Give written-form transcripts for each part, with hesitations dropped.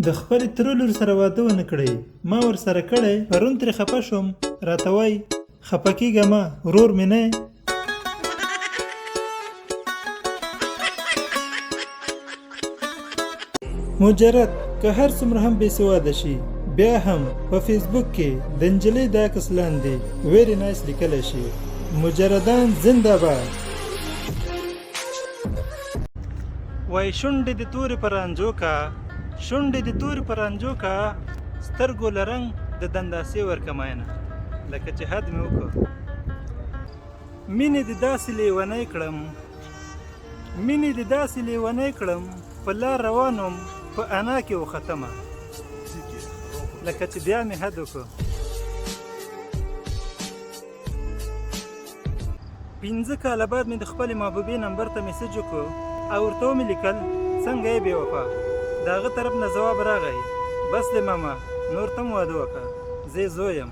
د خپلې تره لور سره واده ونه کړئ، ما ورسره کړی، پرون ترې خپه شوم، راته وایي خپه کېږه مه، ورور مې نه یې. مجرد که هر څومره هم بې سواده شي بیا هم په فیسبوک کې د نجلۍ د عکس لاندې ویری نایس لیکلی شي. مجردان زنده باد. وای شونډې دې تورې په رانجو کا، شونډې دې تورې په رانجو کا، سترګو له رنګ د دنداسې ورکه ماینه، لکه چې حد مې وکړ. مینې دې داسې لیونی کړم، مینې دې داسې لیونی کړم، په لار روان وم په انا کې وختمه، لکه چې بیا مې حد وکړ. 5 کاله بعد مې د خپلې محبوبې نمبر ته میسج وکړ او ورته ومې لیکل، څنګه یې بې وفا؟ د هغه طرف نه ځواب راغی، بس دی ماما، نور ته هم واده وکړه، زه یې زوی یم.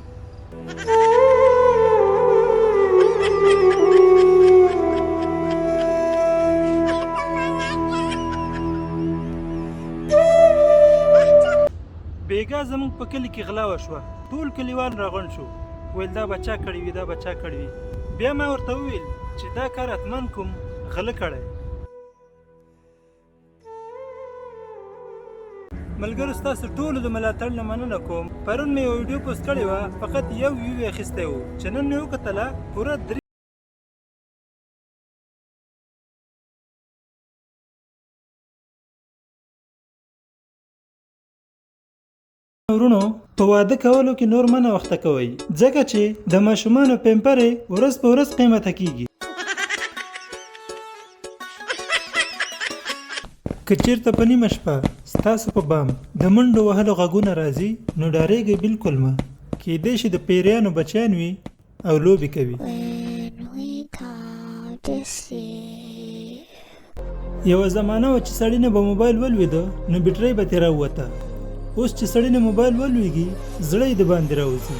بیګا زموږ په کلي کې غلا وشوه، ټول کلیوال راغونډ شو، ویل دا به چا کړی وي، دا به چا کړی وي. بیا ما ورته وویل چې دا کار حتما کوم غله کړی. ملګرو، ستاسو ټولو د ملاتړ نه مننه کوم. پرون مې یوه ویډیو پوسټ کړې وه، فقط یو ویو یې اخیستی و، چې نن مې وکتله پوره 3 وروڼو، په واده کولو کې نور مه ناوخته کوئ، ځکه چې د ماشومانو پیمپرې ورځ په ورځ قیمته کیږي. که چیرته په نیمه شپه ستاسو په بام د منډو وهلو غږونه راځي، نو ډاریږئ بالکل مه، کیدای شي د پیریانو بچیان وي او لوبې کوي. When we come to see. یوه زمانه وه چې سړي نه به موبایل ولوېده نو بیټرۍ به ترې راووته، اوس چې سړي نه موبایل ولوېږي زړه یې د باندې راوځي.